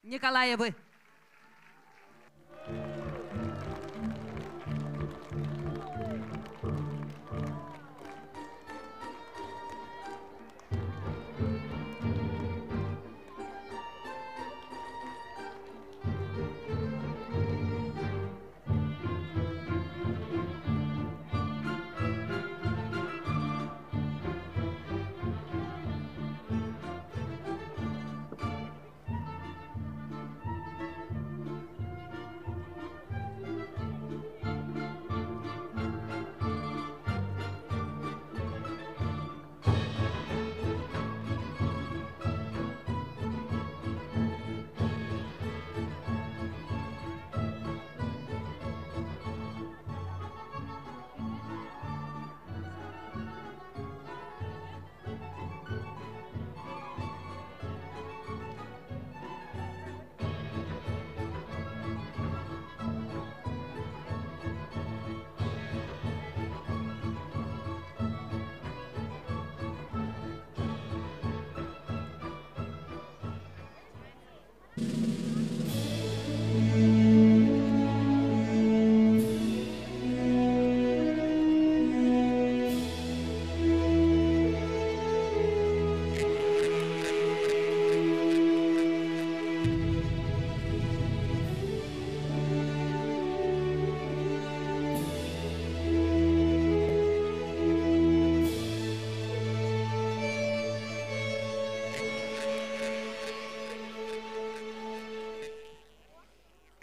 Николаевы.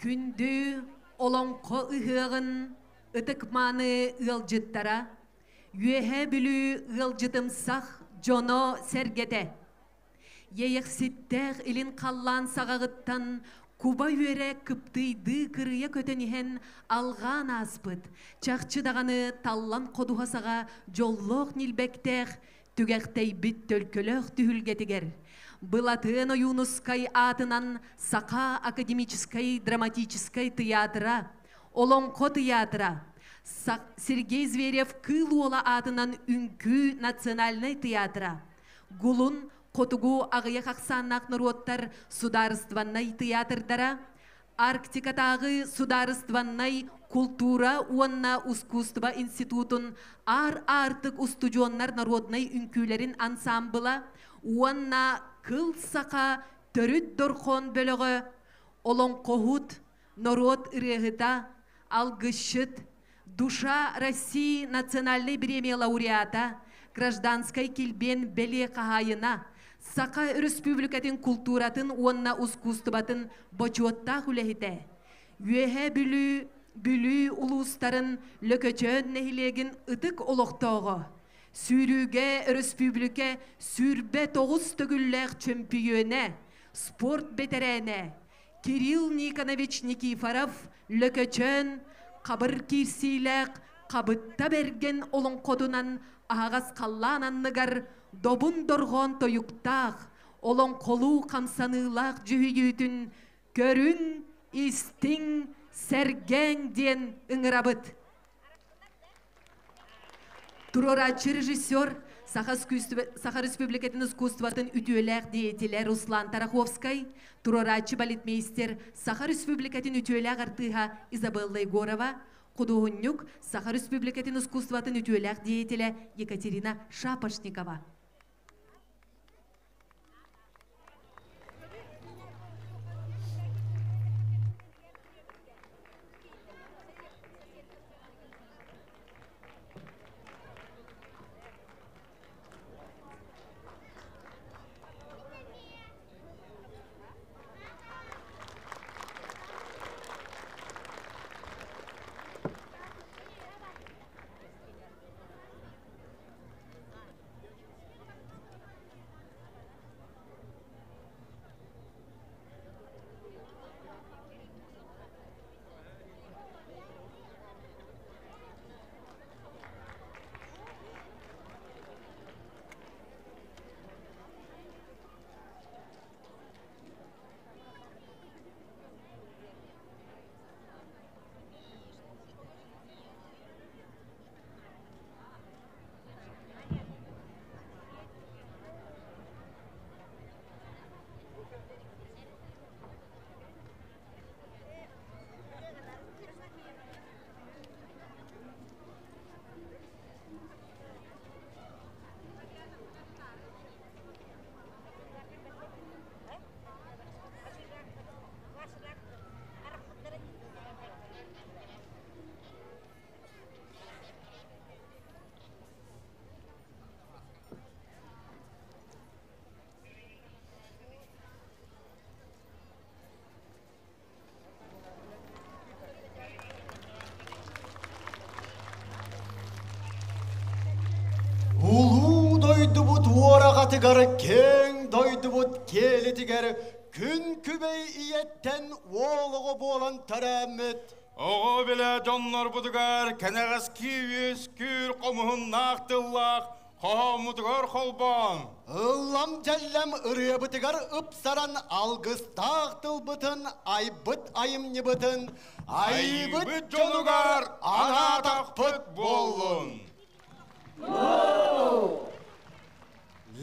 Күндү олоҥхо ыһыаҕын ытык-мааны ыалдьыттара, Үөһээ Бүлүү ыалдьытымсах дьоно-сэргэтэ! Иэйэхситтээх илин халлаан саҕаҕыттан куба үөрэ кыптыйдыы кырыйа көтөн иһэн алҕаан ааспыт, чахчы даҕаны таллан ходуһа саҕа дьоллоох ньилбэктээх түгэхтэйбит төлкөлөөх түһүлгэтигэр Былатыан Ойуунускай аатынан Саха академическай драматическай тыйаатыра, Олоҥхо тыйаатыра, Сергей Зверев Кыыл Уола аатынан Үҥкүү национальнай тыйаатыра, Гулун хотугу аҕыйах ахсааннаах норуоттар судаарыстыбаннай тыйаатырдара, Арктикатааҕы судаарыстыбаннай култуура уонна ускуустуба институтун Аар Аартык устудьуоннар народнай үҥкүүлэрин ансаамбыла уонна Кыл Саха төрүт дорхоон бөлөҕө, олоҥхоһут, норуот ырыаһыта, алгысчыт, Душа России национальнай бириэмийэ лауреата, гражданскай килбиэн бэлиэ хаһаайына, Саха Өрөспүүбүлүкэтин култууратын уонна ускуустубатын бочуоттаах үлэһитэ, Үөһээ Бүлүү, Бүлүү улуустарын Лөкөчөөн нэһилиэгин ытык олохтооҕо, сүүрүүгэ өрөспүүбүлүкэ 29 төгүллээх чөмпүйүөнэ, спорт бэтэрээнэ, Кирилл Никонович Никифоров Лөкөчөөн хабыр киирсиилээх Хабытта Бэргэн олоҥхотунан аһаҕас халлаан анныгар добун дорҕоон тойуктаах, олоҥхолуу хамсаныылаах дьүһүйүүтүн көрүҥ, истиҥ, сэргээҥ диэн ыҥырабыт. Туруорааччы режиссер Саха, Саха Республикатын искусствотын үтүөлээх деятелэ Руслан Тараховскай, туруорааччы балетмейстер Саха Республикатын үтүөлээх артыыһа Изабелла Егорова, худуоһунньук Саха Республикатын искусствотын үтүөлээх деятелэ Екатерина Шапошникова. Саҕатыгар киэҥ дойдубут киэлитигэр күн күбэй ийэттэн уол оҕо буолан төрөөммүт Оҕо билэ дьоннорбутугар кэнэҕэски үөскүүр хомуһуннаах тыллаах хоһооммутугар холбоон Ыллам дьэллэм ырыабытыгар ыпсаран алгыстаах тылбытын айбыт айымньыбытын айбыт дьонугар анаатахпыт буоллун.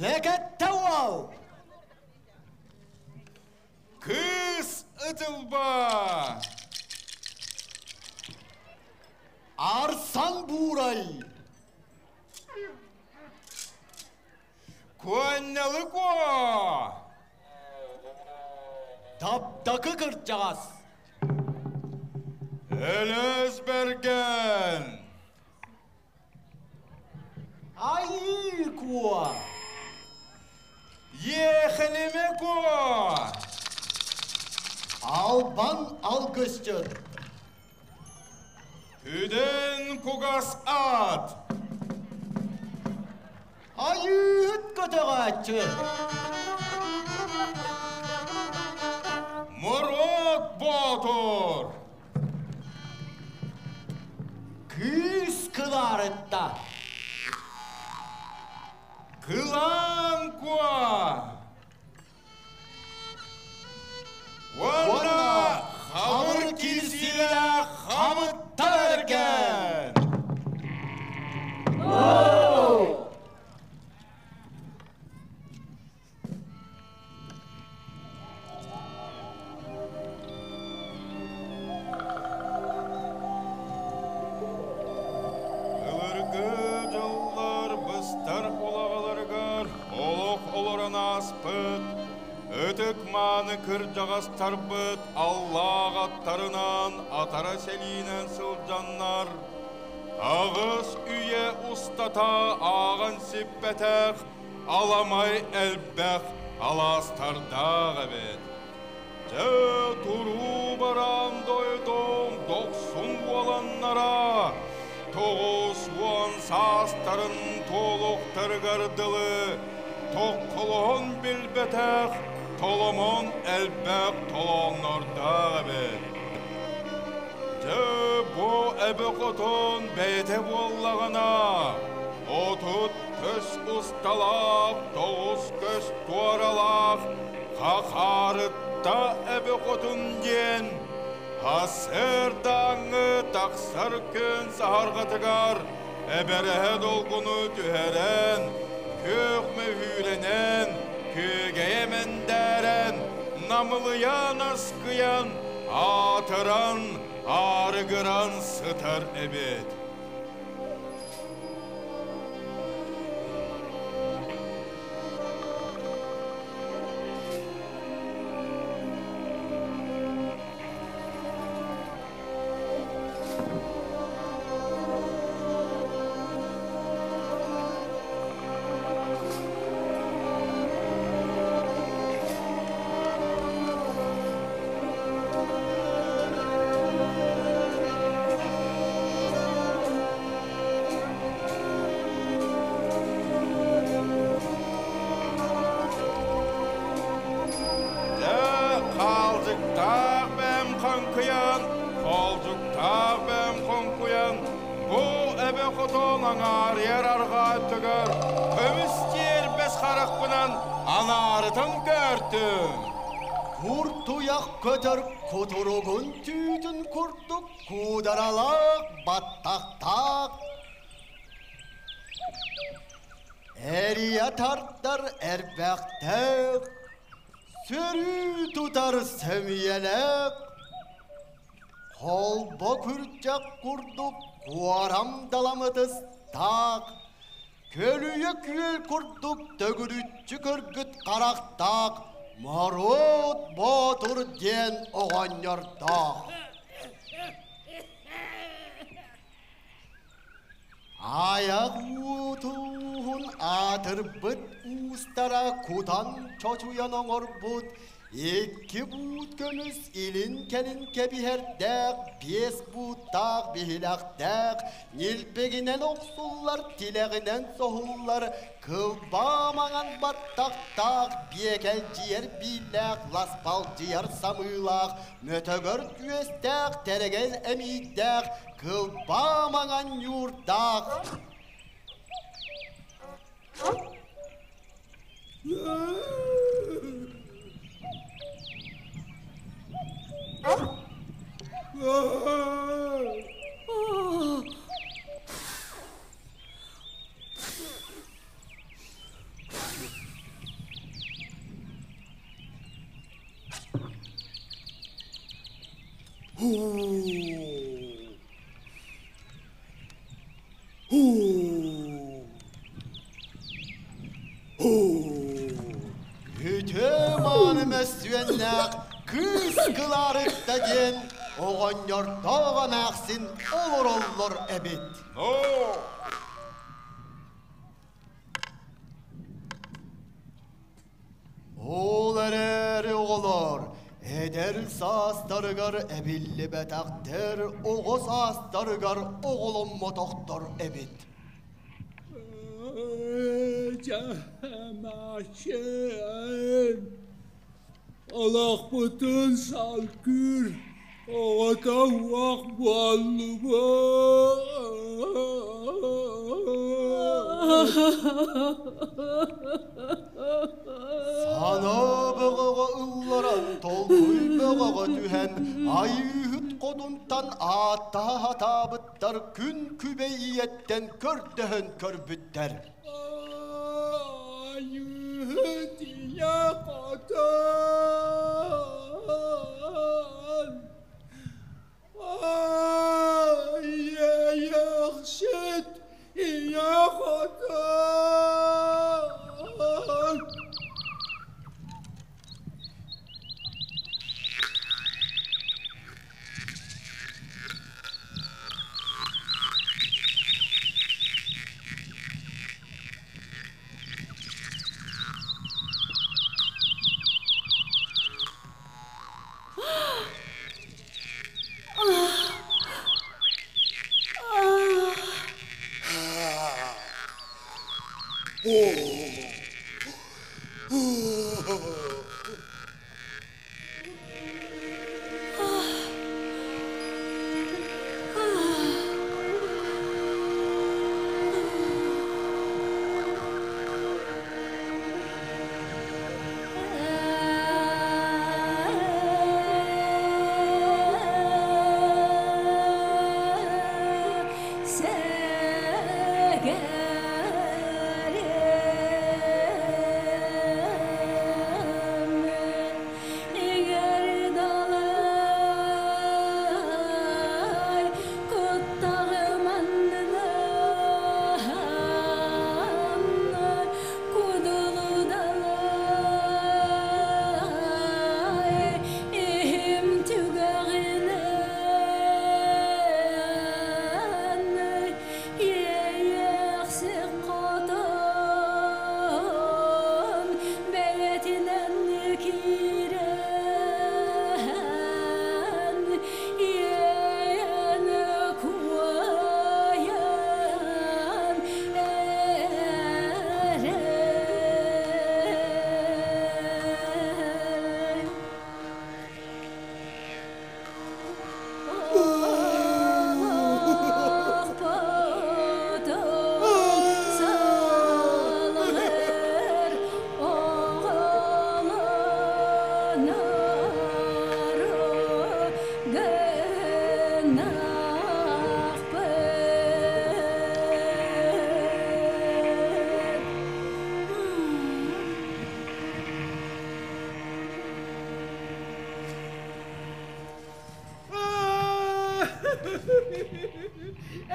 Лэкэттэ уол! Кыыс ытылба! Арсан буурай! Куонньалы куо! Таптакы кырдьаҕас! Өлөс бэргэн! Айыы куо! Иэхэлимэ куо! Албан алгысчыт! Күдэн кугас ат! Айыыһыт көтөҕөөччү! Мурут Боотур! Кыыс кылаарытта! Кылаан куо! Уонна хабыр киирсиилээх хамытта бэргэн! Былыргы дьыллар быстар улаҕаларыгар олох олорон ааспыт ытык-мааны кырдьаҕастарбыт аллаах аттарынан атара сэлиинэн сылдьаннар аҕыс үйэ устата ааҕан сиппэтэх аламай элбэх алаастардаах эбит. Дьэ, туруу бараан дойдум дохсун уоланнара 90 саастарын туолуохтарыгар дылы токколоһон билбэтэх толомон элбэх толооннордоох эбит. Дьэ, бу эбэ хотун бэйэтэ буоллаҕына, 30 көс усталаах, 9 көс туоралаах Хахаарытта эбэ хотун диэн сарсыардааҥҥы тахсар күн саһарҕатыгар эбэрэһэ долгуну түһэрэн, күөх мөһүүрэнэн, күөгэйэ мэндээрэн, намылыйан аскыйан, аатыран, аарыгыран сытар эбит. Дьэ, хаалдьыктаах бэм хаҥкыйан, хоолдьуктаах бэм хоҥкуйан, бу эбэ хотон аҥаарыйар арҕаа өттүгэр көмүс тиэрбэс харахпынан анаарытан көртүм. Куртуйах көтөр кутуругун түүтүн курдук куударалаах баттахтаах эрийэ тардар эрбэхтээх сөрүү тутар сөмүйэлээх холбо күрдьэх курдук куорам даламытыстаах көлүйэ күөл курдук төгүрүччү көрбүт харахтаах Моруот Боотур диэн оҕонньордоох. Айах уутууһун аатырбыт уустара кутан чочуйан оҥорбут. Икки буут көмүс илин-кэлин кэбиһэрдээх, биэс бууттаах биһилэхтээх, ньилбэгинэн охсуллар, тилэҕинэн соһуллар, кылбаа маҥан баттахтаах, биэкэлдьийэр бииллээх, ласпалдьыйар самыылаах, мөтөгөр түөстээх, тэрэгэл эмиийдээх, кылбаа маҥан ньуурдаах. Үтүө-мааны мөссүөннээх кыыс Кылаарыкта диэн оҕонньордоох эмээхсин олороллор эбит. Ол эрээри оҕолор эдэр саастарыгар эбиллибэтэхтэр, оҕо саастарыгар оҕоломмотохтор эбит. Олохпутун салгыыр оҕото уох буоллубут. Санаа бөҕөҕө ылларан, толкуй бөҕөҕө түһэн, айыыһыт хотунтан ааттаһа сатаабыттар күн күбэй ийэттэн көрдөһөн көрбүттэр. Айыыһыт ийэ хотун, Айыйахсыт ийэ хотун.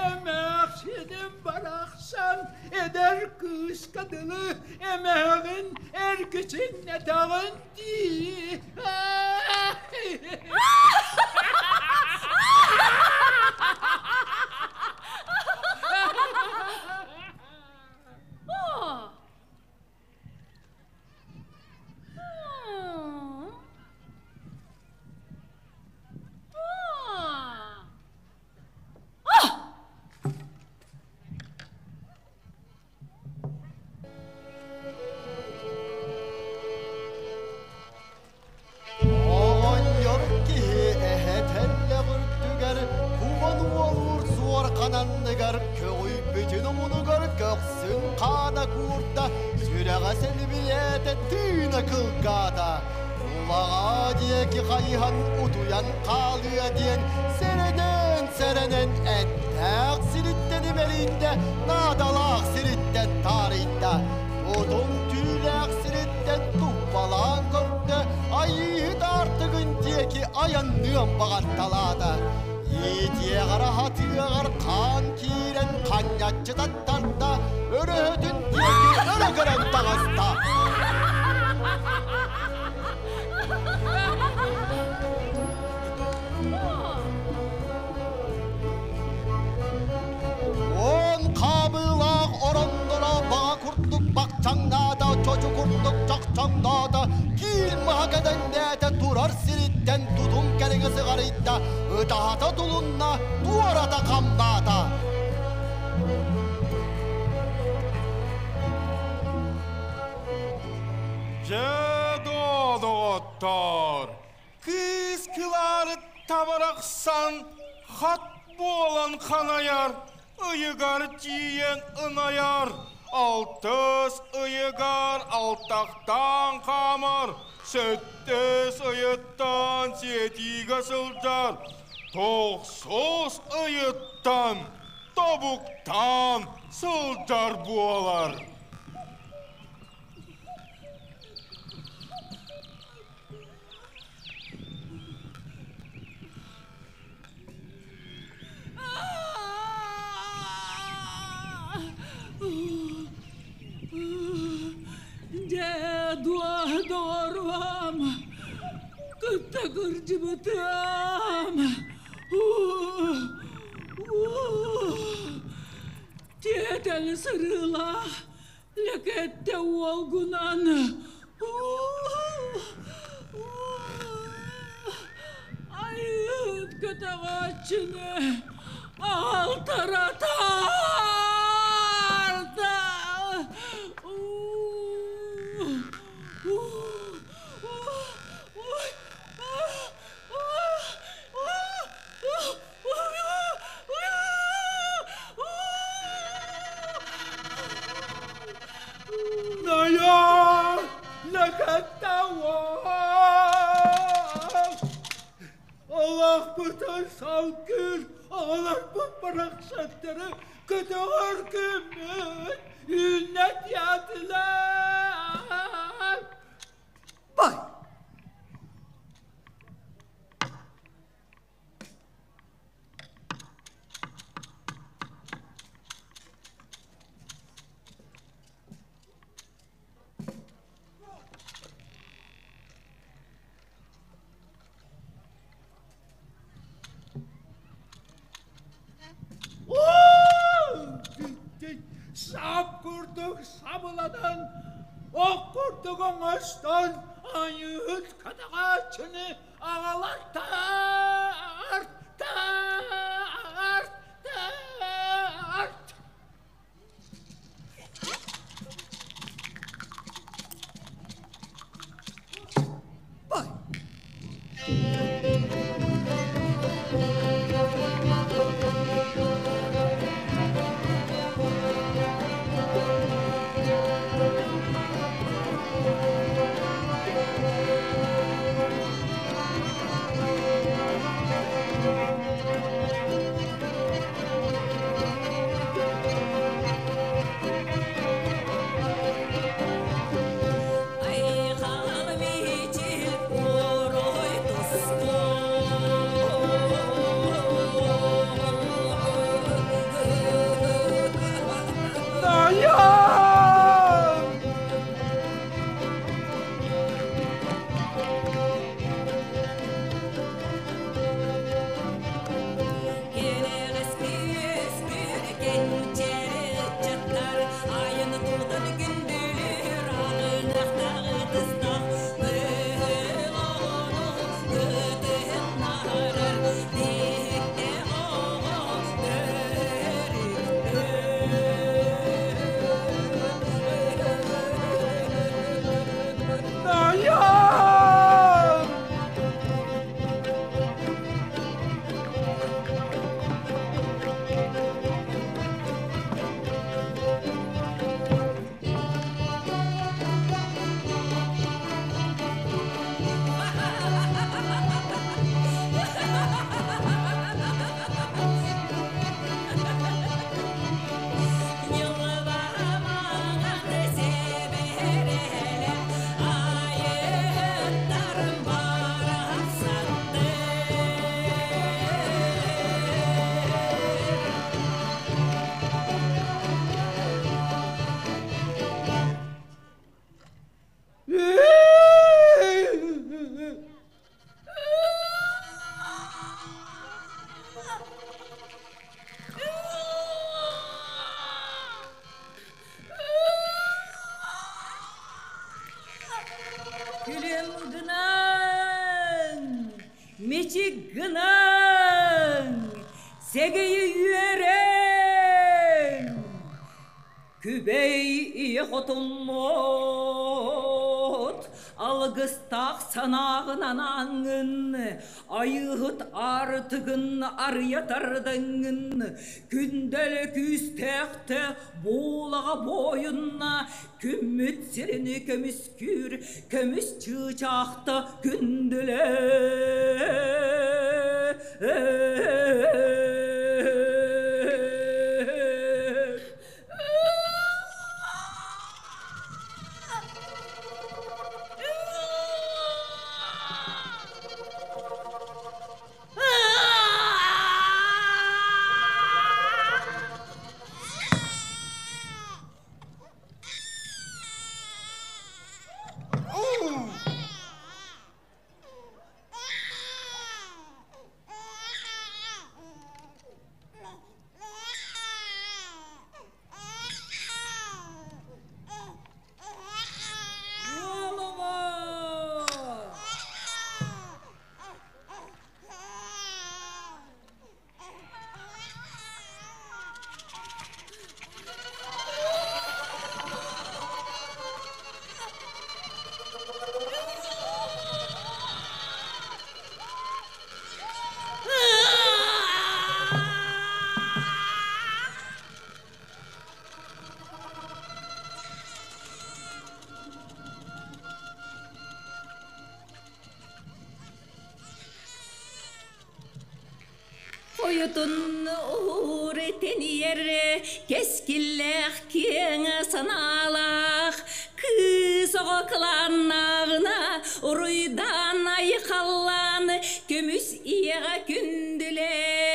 Эмээхсиним барахсан эдэр кыыска дылы эмээҕин эргичиҥнэтэҕин дии. хаана куурда, сүрэҕэ сэлибирээтэ, тыына кылгаата. Улаҕаа диэки хайыһан утуйан хаалыа диэн сэрэнэн-сэрэнэн эттээх сириттэн имэрийдэ, наадалаах сириттэн таарыйда. Тутум түүлээх сириттэн туппалаан көрдө, айыыһыт аартыгын диэки айанныан баҕарталаата. Иитиэҕэр аһатыаҕар хаан киирэн ханньаччы таттарда, өрөһөтүн диэки өрө көрөн таҕыста. Он хаамыылаах оронноро баҕа курдук бахчаҥнаата, чочу курдук чохчоҥноото, киил маһа кэдэҥнээтэ, турар сириттэн тутум кэриҥэ сыҕарыйда, ытаһата тулунна, туората хамнаата. Дьэ, доҕоттоор, кыыс кылаары табарахсан хат буолан ханайар, ыйыгар тиийэн ынайар, алтыс ыйыгар алтахтаан хаамар, сэттис ыйыттан сиэтиигэ сылдьар, тохсус ыйыттан тобуктаан сылдьар буолар. Дьэ, доҕоруом, кытта кырдьыбытым. Тиэтэл сырыылаах лэкэттэ уолгунан. Айыыт көтөҕөөччүнү алтара таарда. Ная, лэкэттэ уол. Олохпутун салгыыр, оҕолорбут барахсаттары көтөҕөр күммүт үүннэ диэтилэр. Бай! Сап курдук сабыланан, ох курдук оҥостон, айыыһыт катаҕааччыны аҕалар таарт, таарт, таарт. Бай! Айхал мичил уруй туску. Күлүм гынан, мичик гынан, сэгэйи үөрэн, Күбэй ийэ хотуммут, алгыстаах санааҕын анааҥҥын, айыыһыт аартыгын арыйа тардаҥҥын, күндэлэ күүстээхтэ буулаҕа буойунна, күммүт сирини көмүскүүр көмүс чыычаахта күндүлэ. Хойутун уур тэнийэр кэскиллээх киэҥ санаалаах кыыс оҕо кылааннааҕына уруйдаан айхаллаан көмүс ийэҕэ күндүлээ.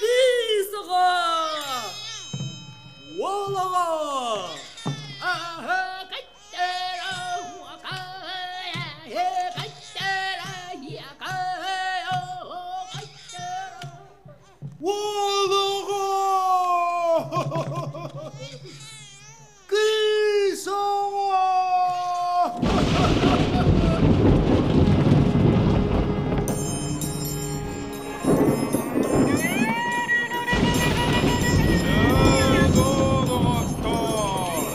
Кыыс оҕо! Уол оҕо! Уол оҕо! Кыыс оҕо! Доҕоттор,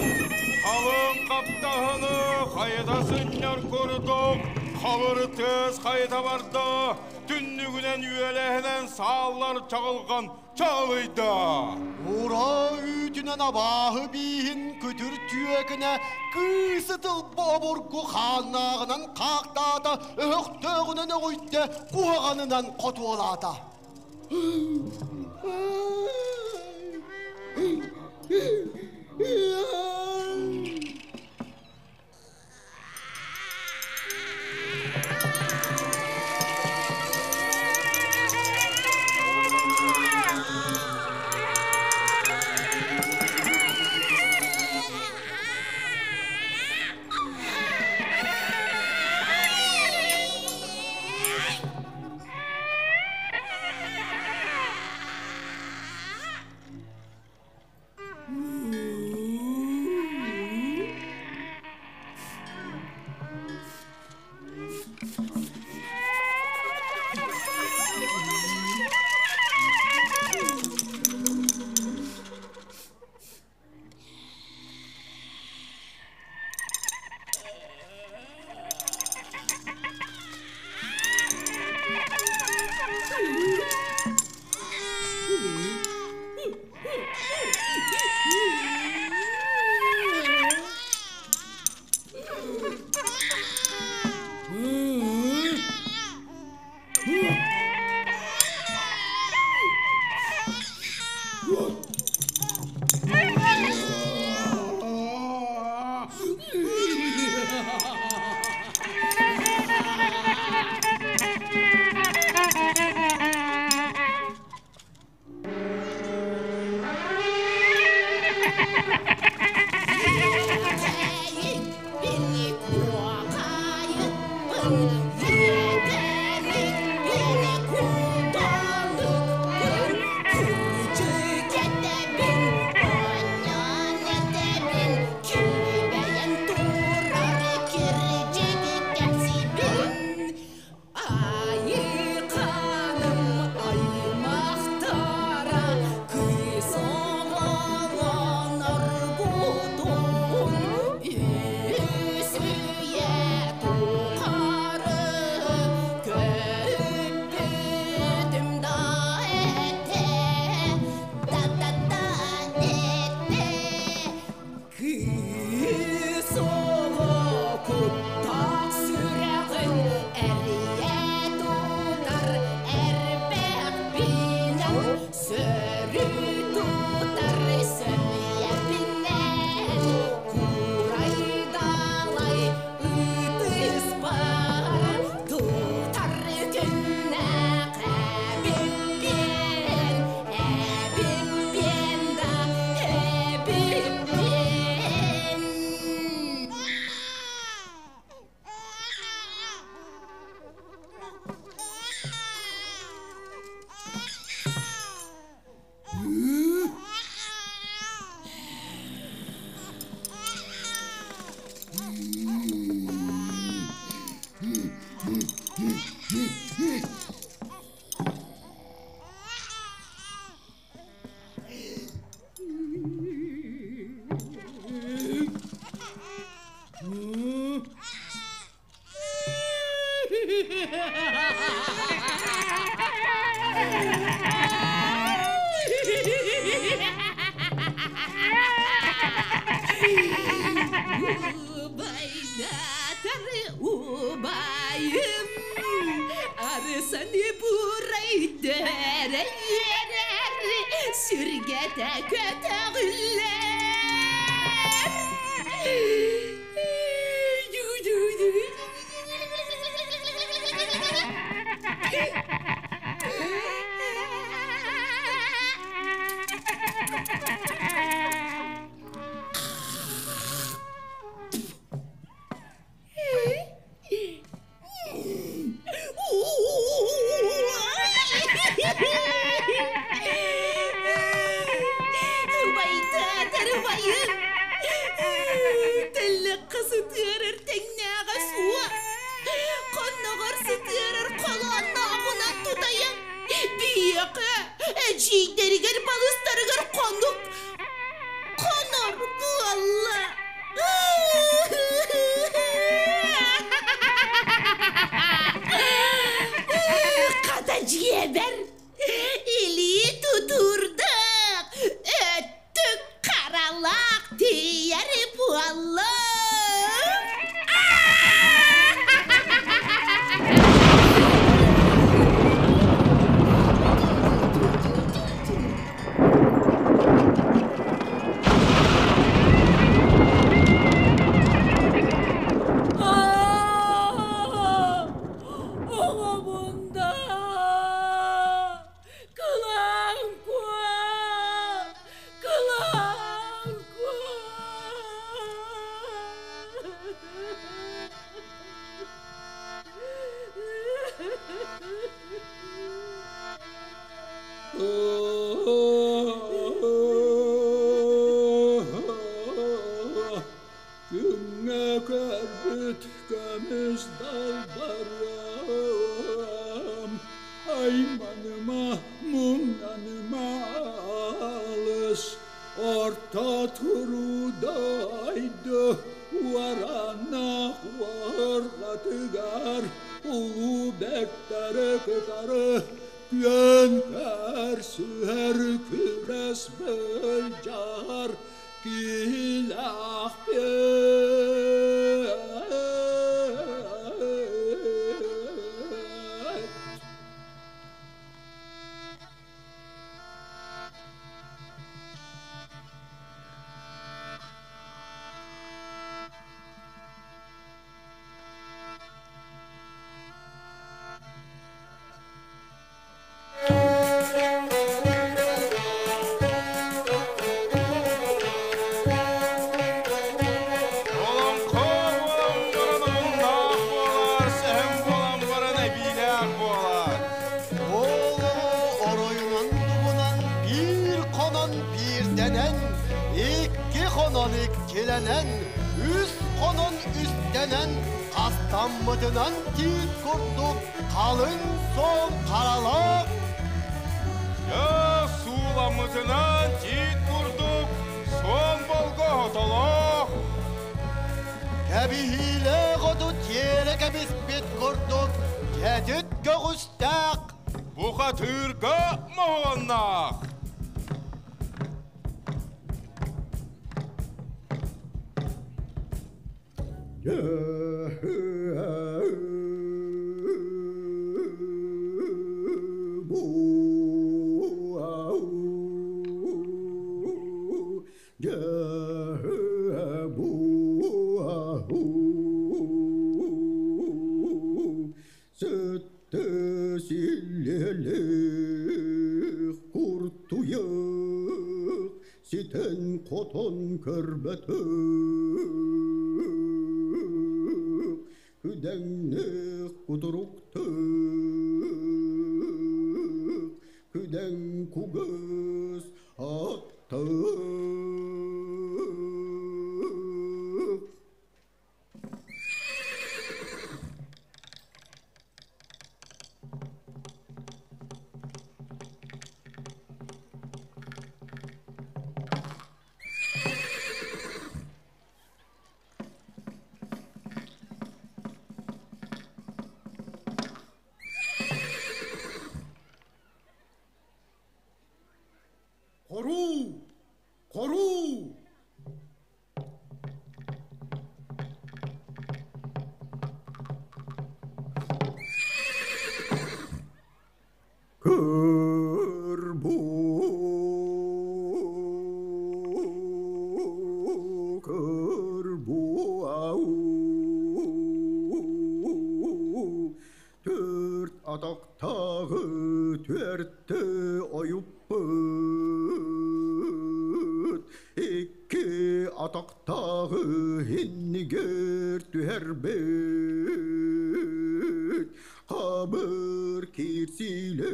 халыҥ хаптаһыны хайыта сынньар курдук хабыр тыас хайыта барда, түннүгүнэн үөлэһинэн сааллар чаҕылҕан чаҕылыйда. Ура үүтүнэн абааһы бииһин күтүр түөкүнэ кыыс ытылба обургу хааннааҕынан хаахтаата, өһөхтөөҕүнэн өҕүйдэ, куһаҕанынан хотуолаата. Убайым арысаны бурайдара үөрэр, сүргэтэ көтөҕүллэр. Убайдаатар убайым тэллэххэ сытыарар тэҥнээҕэ суох, хонноҕор сытыарар холооннооҕунан тутайан биһиэхэ эдьиийдэригэр балыстарыгар хонук хонор буолла. Хата дьиэбэр илии тутуурдаах, өттүк харалаах тиийэр буоллум. Оҕобунда Кылаан-куо! Кылаан-куо! Күҥҥэ көрбүт көмүс далбарым, айманыма, муҥнаныма алыс, орто туруудайды уораннаах уорҕатыгар улуу бэртэри кытары күөн көрсүһэр күрэс былдьаһар киһилээх. Олоҥхо буолан баран омуннаах буолар, сэһэн буолан баран эбиилээх буолар. Ол оройунан дугунан биир хонон биирдэнэн, икки хонон иккилэнэн, үс хонон үстэнэн, хастаммытынан тиит курдук халыҥ суон харалаах. Дьэ, сууламмытынан тиит курдук суон болго хотолоох. Кэбиһиилээх оту тиэрэ кэбиспит курдук кэтит көҕүстээх. Бухатыырга моһуоннаах. Куртуйах ситэн хотон көрбөтөх күдэҥнээх кутуруктаах күдэҥ кугас аттаах. Көр бу, көр бу, ау. Төрт атақтағы төртті ойуппыт, Икки атақтағы иннигер түһәрбит, Қабыр кирсилік,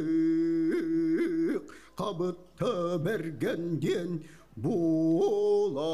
қабытты бергенден болабы.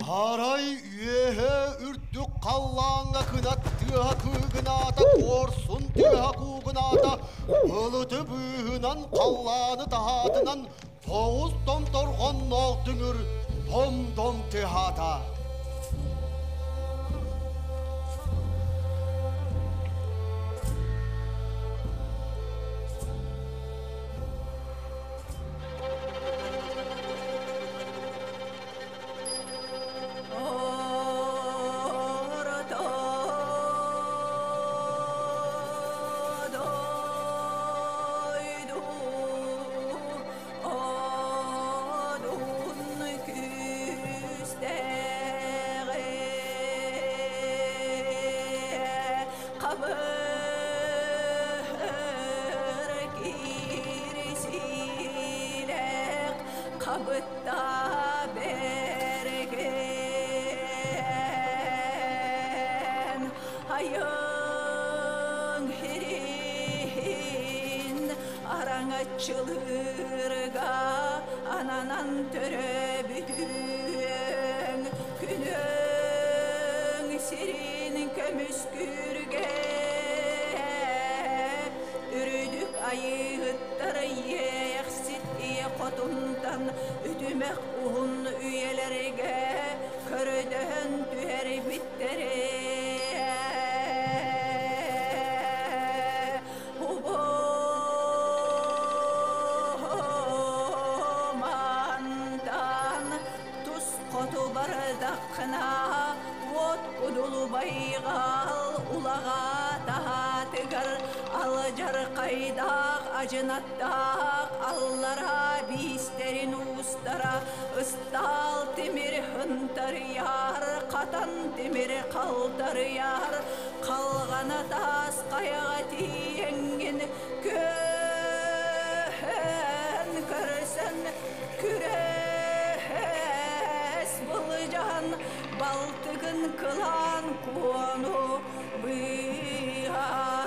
Арай үөһэ үрдүк халлааҥҥа кынат тыаһа кыыгынаата, куорсун тыаһа куугунаата, былыты быыһынан халлааны таһаатынан тоҕус томторҕонноох дүҥүр том-том тыаһаата. Орто дойду одун күүстээҕи қабыр кирсилээх қабытта берген айың хирин араҥаччылыырга ананан төрөбүтүөҥ күнүҥ сирин көмүскүүргэ үрдүк айыыттар иэхсит ийэ хотунтан үтүмэх уһун үйэлэргэ көрдөһөн түһэрбиттэре Убомантан тус хоту бардаххына уот кудулубайҕал улаҕа таһаатыгар алдьархайдаах ажынаттаах аллара биистерин уустара ыстаал тимир хынтарыйар хатан тимир халтарыйар халҕана таас хайаҕа тиийэҥҥин күөн көрсөн күрэс былдьаһан балтыгын кылаан куону быыһаа.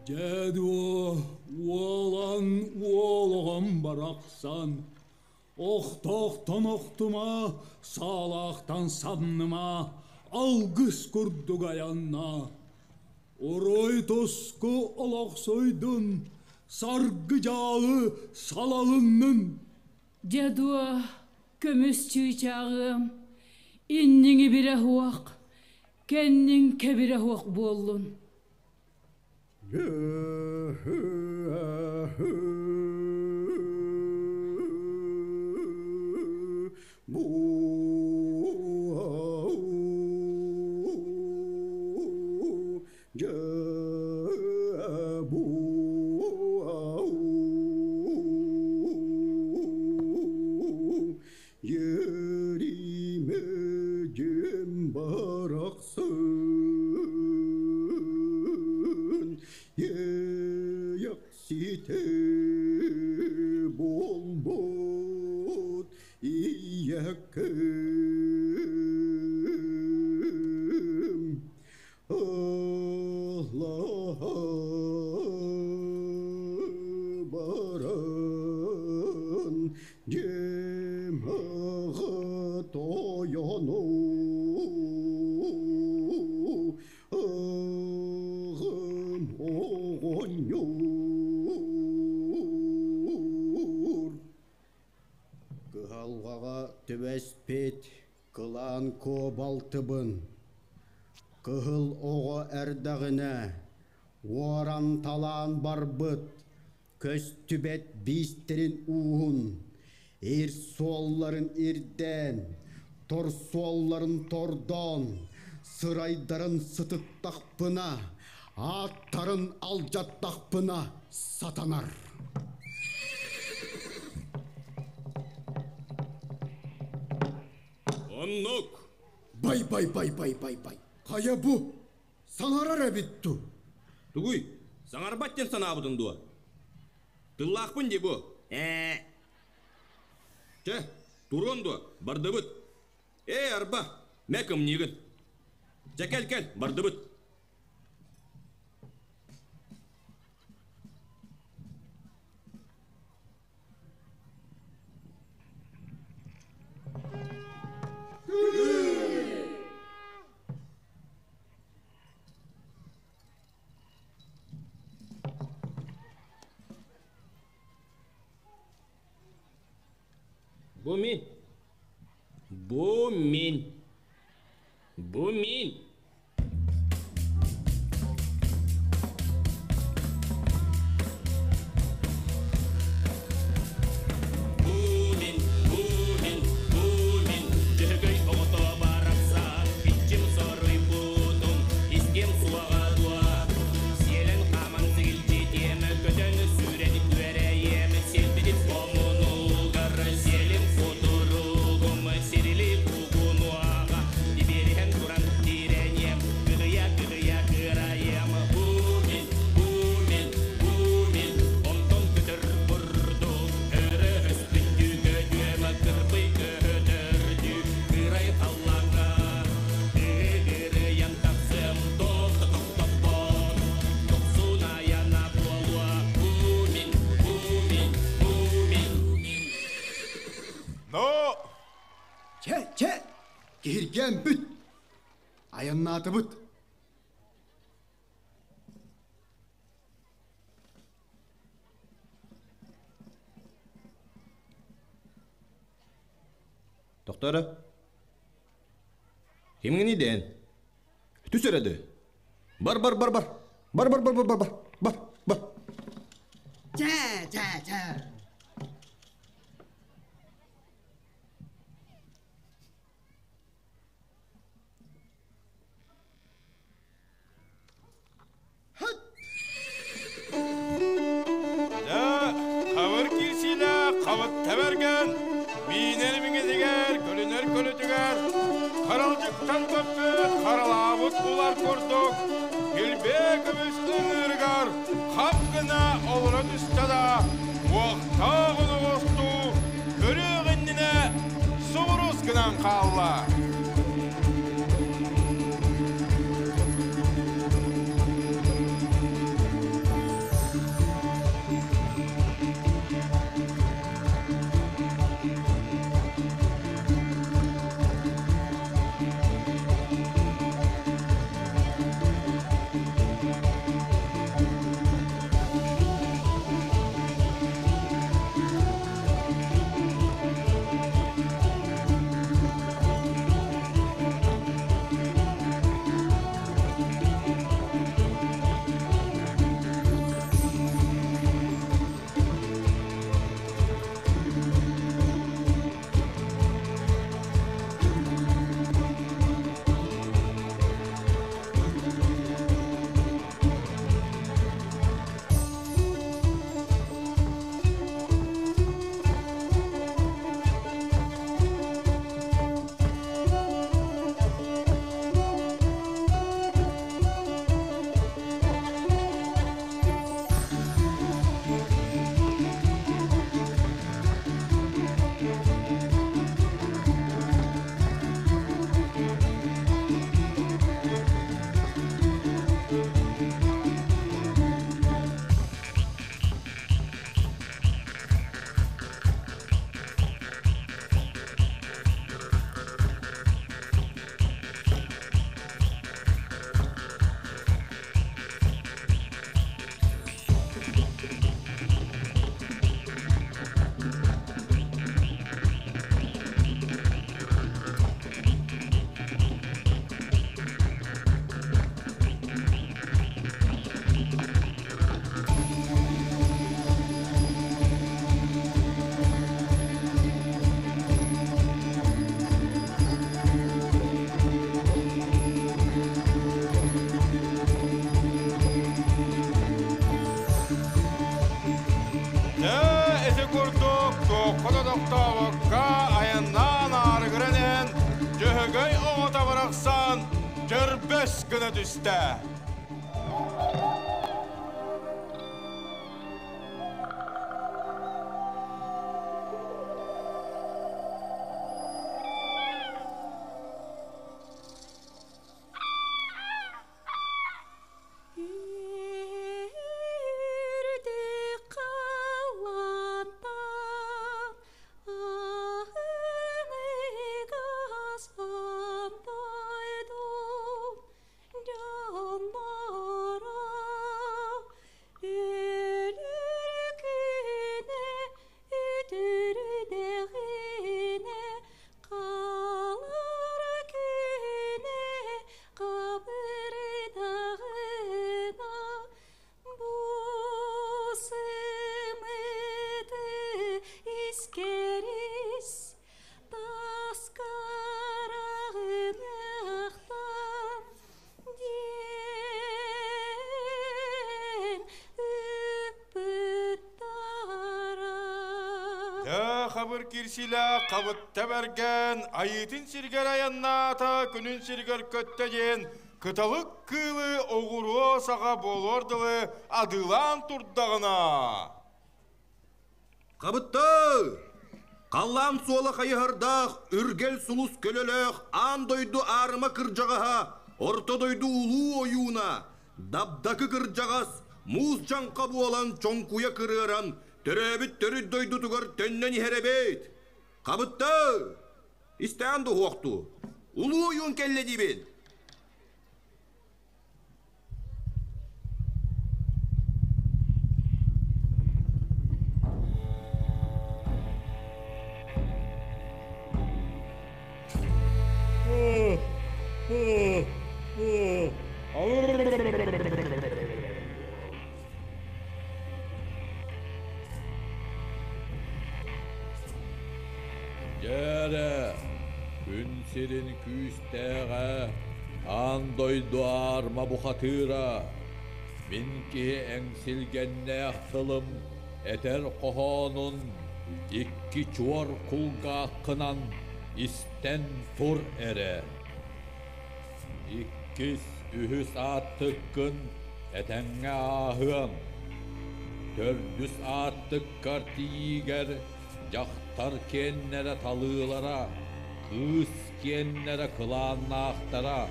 Дьэ дуо, уолан уолоҕом барахсан, охтоохтон охтума, саалаахтан сабныма, алгыс курдук айанна. Орой тоску олохсойдун, саргы дьаалы салалыннын. Дьэ дуо, көмүс чыычааҕыам, инниҥи бирэ уох, кэнниҥ кэбирэ уох буоллун. Барахсан, Иэйэхситэ буолбут ийэккэм. Дьимэҕэ тойону Ыгым оҕонньор Кыһалҕаҕа түбэспит кылаан куобалтыбын Кыһыл оҕо эрдэҕинэ уоран-талаан барбыт көстүбэт биистэрин ууһун, ир суолларын ирдээн, тор суолларын тордоон, сырайдарын сытыттахпына, ааттарын алдьаттахпына сатанар. Оннук! Бай-бай-бай-бай-бай-бай! Хайа бу? Саҥарар эбит дуу? Тугуй, саҥарбат диэн санаабытыҥ дуо? Тыллаахпын дии бу. Ээ. Чэ, туруон дуо, бардыбыт. Ээ, арба, мэ кымньыыгын. Чэ, кэл-кэл, бардыбыт. Бу мин. Бу мин. Бу мин. Бумин, бумин, бумин, Дьөһөгөй оҕото барахсан, иччим соруйбутум, истиэм суоҕа дуо? Сиэлэн хааман сигилдьитиэм, көтөн сүүрэн күөрэйиэм, сиэлбитин хомунугар сиэлим кутуругум, сирили куугунуоҕа, тибиэриһэн туран тирэниэм, кыһыйа-кыһыйа кыырайыам. Бумин, бумин, бумин, онтон көтөр бурдук, өрөһөспүттүү көдүөм, кырбый көтөрдүү, кыырай халлааҥҥа ыгырыйан тахсыам, тохто-тохтоппот, дохсун айана буолуо. Бумин, бумин, бумин. Но Чэ, чэ, киһиргээн бүт. Айаннаатыбыт. Тохтоо Кимҥиний дээн? Түс эрэ дыы. Бар бар бар бар. Бар бар бар бар бар бар бар бар. Чэ, чэ, чэ. Дьэ, хабыр киирсиилээх хабытта бэргэн, миинэр миҥэтигэр, көлүнэр көлөтүгэр, харалдьыктан көппүт харалаабыт улар курдук, килбиэ көмүс ыҥыырыгар хап гына олоро түстэ да, уохтаах оноҕостуу көрүөх иннинэ субурус гынан хаалла. ити курдук туохха да тохтообокко айаннаан аарыгыран иһэн Дьөһөгөй оҕото барахсан чөрбөс гына түстэ. Үрдүк халлаантан аһыныгас дойдум дьонноро өлөр күнэ үтүрдэҕинэ хаалар күнэ хабырдаҕына бу сымыты искэрис тас караҕыныахтан диэн ыыппыттара. Дьэ, хабыр кирсилээх хабытта бэргэн, айыытын сиргэр айаннаата, күнүн сиргэр көттө диэн кыталык кыылы оҕуруо саҕа буолуор дылы адыылаан турдаҕына. Хабытта! Халлаан суола хайыһардаах, үргэл сулус көлөлөөх аан дойду аарыма кырдьаҕаһа, орто дойду улуу ойууна, дабдакы кырдьаҕас, муус дьаҥха буолан чоҥкуйа кырыаран, төрөөбүт төрүт дойдутугар төннөн иһэр эбит. Хабытта! Истээн дуһуохтуу. Улуу ойуун кэллэ диибин. Дьээрэ, күн сирин күүстээҕэ, аан дойду аарма бухатыыра, мин киһи эҥсилгэннээх тылым этэр хоһоонун икки чуор кулгааххынан истэн тур эрэ. Иккис, үһүс ааттыккын этэҥҥэ ааһыаҥ. Төрдүс ааттыккар тиийиигэр дьахтар киэннэрэ талыылара, кыыс киэннэрэ кылааннаахтара,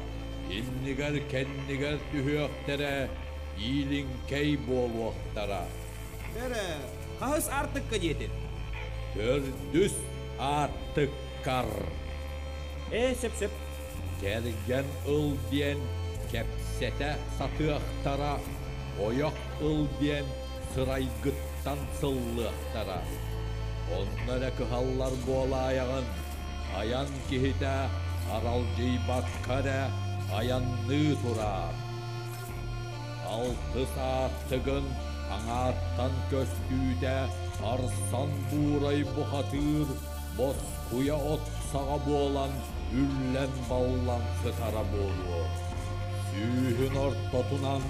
иннигэр-кэннигэр түһүөхтэрэ, иилиҥкэй буолуохтара. Бэрэ, хаһыс аартыкка диэтин? Төрдүс аартыккар. Ээ, сөп-сөп. Кэргэн ыл диэн кэпсэтэ сатыахтара, ойох ыл диэн сырайгыттан сыллыахтара. Онно эрэ кыһаллар буолаайаҕын, айан киһитэ аралдьыйбакка эрэ айанныы тураар. Алтыс ааттыгын аҥааттан көстүүтэ арсан буурай бухатыыр боскуйа от саҕа буолан үллэн-баллан сытара буолуо. Сүүһүн ортотунан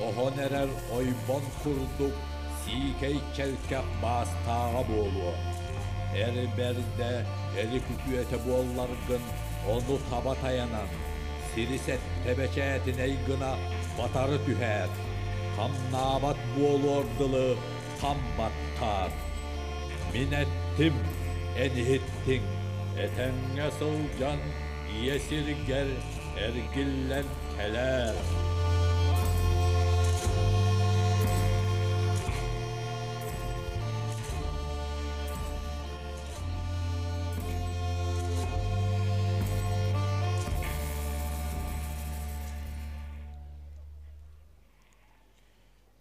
оһон эрэр ойбон курдук сиикэй чэлкэх баастааҕа буолуо. Эр бэрдэ эри күтүөтэ буолларгын ону таба тайанан, сири сэттэ бэчээтинэй гына батары түһээт, хамнаабат буолуор дылы хам баттаат. Мин эттим, эн иһиттиҥ, этэҥҥэ сылдьан ийэ сиргэр эргиллэн кэлээр.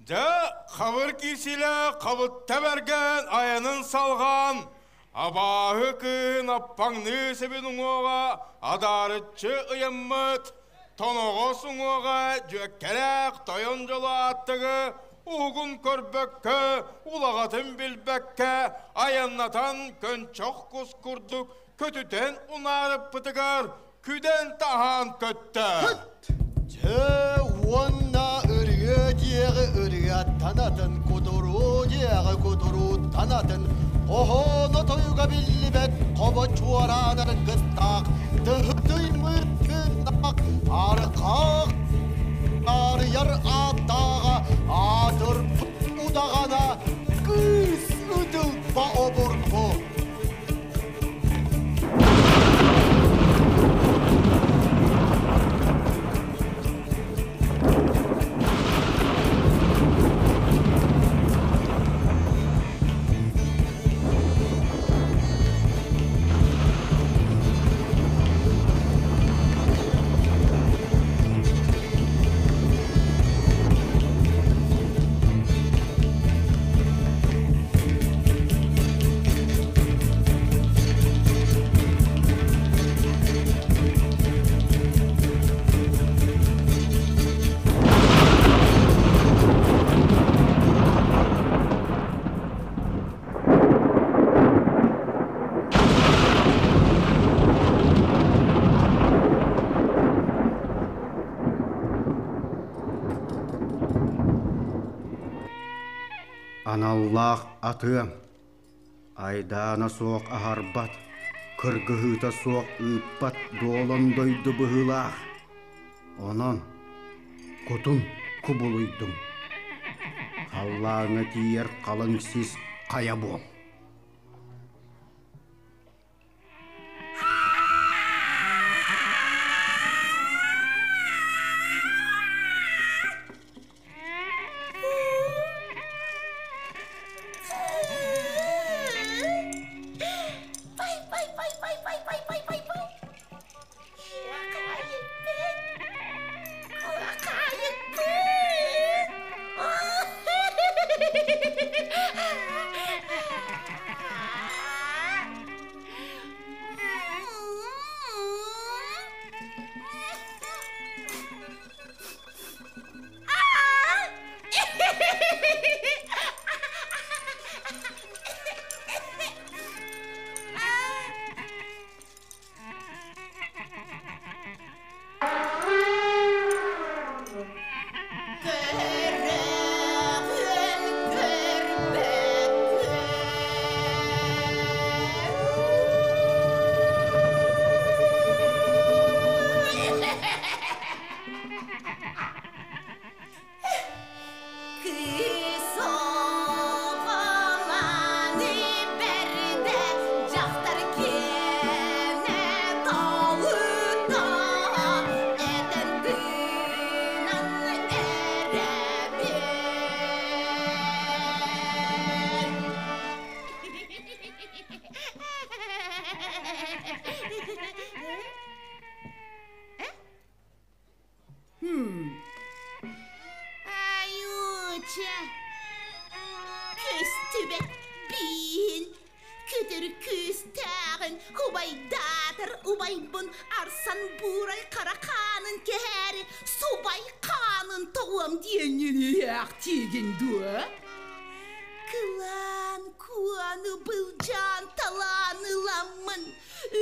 Дьэ, хабыр киирсиилээх хабытта бэргэн айанын салҕаан, абааһы кыыһын аппаҥныы сэбин уҥуоҕа адаарыччы ыйаммыт, тоноҕос уҥуоҕа дьүөккэлээх тойон дьолу ааттыгы уһугун көрбөккө, улаҕатын билбэккэ айаннатан көнчөх кус курдук көтүтэн унаарыппытыгар күдэн-таһаан көттө. Дьэ уонна ырыа диэҕи ырыаттан атын кутуруу. Киэҕи кутурууттан атын, хоһооно тойуга биллибэт хобо чуораан аргыстаах, тыһытыймыт тыыннаах, архаах арыйар ааттааҕа, аатырбыт удаҕана, кыыс ытылба обургу. Аналлаах атыам, айдаана суох аһарбат, кыргыһыыта суох ыыппат дуолан дойду быһыылаах. Онон кутун кубулуйдум. Халлааҥҥа тиийэр халыҥ сис хайа буол. Айуча, көстүбэт биин, күтүр күүстээҕин, убайдаатар убайбын арсан буурай хара хаанын кэһээри субай хаанын тоҕуом диэҥҥин тиигин дуо? Кылаан куону былдьаан талаан ыламмын,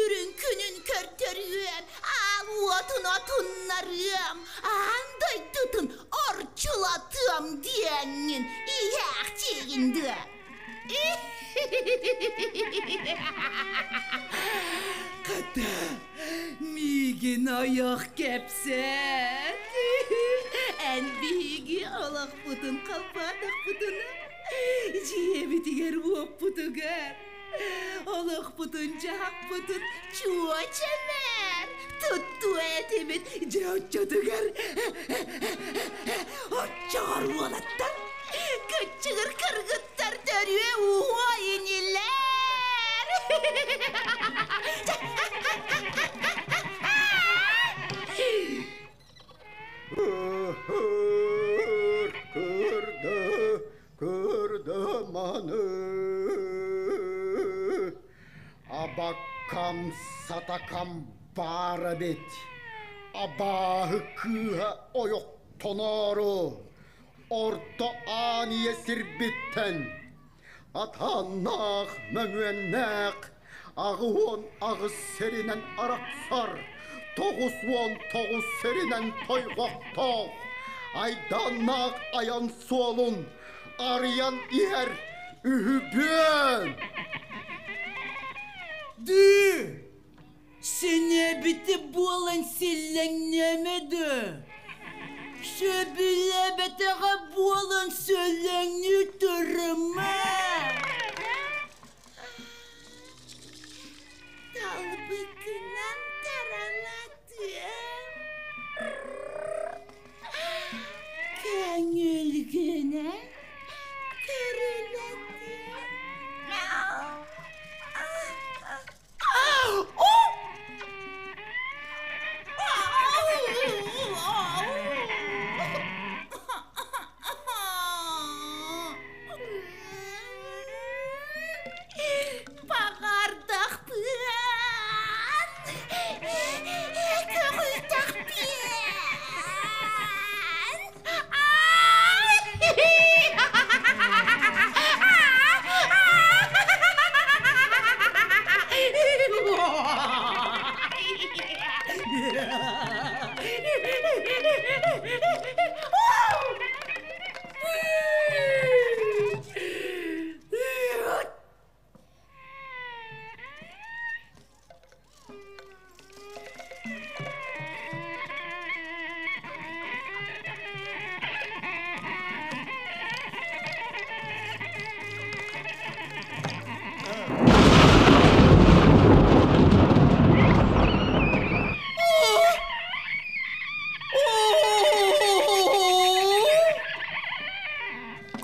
үрүҥ күнүн көрдөрүөм, аал уотун отуннарыам, аан дойдутун орчулатыам диэҥҥин иһээх тиигин дуо? Хата, миигин ойох кэпсэт. Эн биһиги олохпутун халбаатахпытына, дьиэбитигэр уоппутугар, олохпутун дьаһахпытын чуочэмээр туттуо этибит дьэ оччотугар оччоҕор уолаттар кыччыгыр кыргыттар төрүө ууһуо инилэр. Кырды, кырды маны. Абаккам сатакам баара бит. Абааһы кыыһа ойохтоноору. Орто аан ийэ сирбиттэн. Атааннаах мөҥүөннээх 88 сиринэн арахсар, 99 сиринэн тойҕохтоох, айдааннаах айан суолун арыйан иһэр үһүбүөн! Дыы! Сэнээбитэ буолан силлэҥнээмэ дуу? Сөбүлээбэтэҕэ буолан сөлөҥнүү турумаа! Талбыккынан таралатыам. Көҥүлгүнэн көрүлэтиэм. Баҕардахпыан, көҕүйдэхпиэн.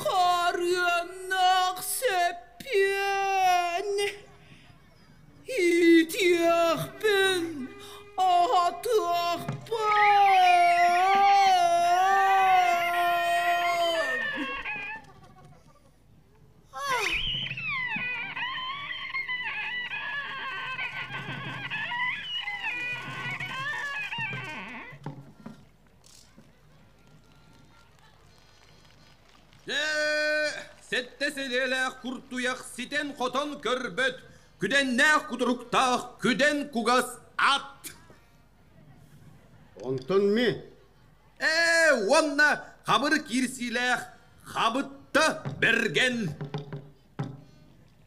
Харыаннаах сөппүөн! Иитиэхпин, аһатыахпын! Дьэ, сэттэ сэлиэлээх куртуйах ситэн-хотон көрбөт, күдэннээх кутуруктаах күдэн кугас ат. Онтон ми? Ээ, уонна хабыр киирсиилээх хабытта бэргэн.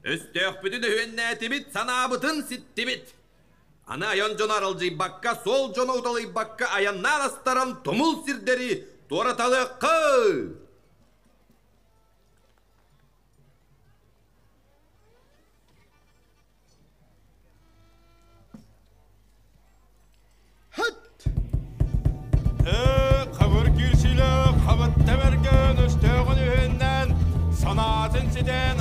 Өстөөхпүтүн өһүөннээтибит, санаабытын ситтибит. Аны айан дьоно аралдьыйбакка, суол дьоно уталыйбакка айаннаан астаран тумул сирдэри туораталыахха! Хабыр киирсиилээх хабытта бэргэн өстөөҕүн үһүннэн санаатын ситэн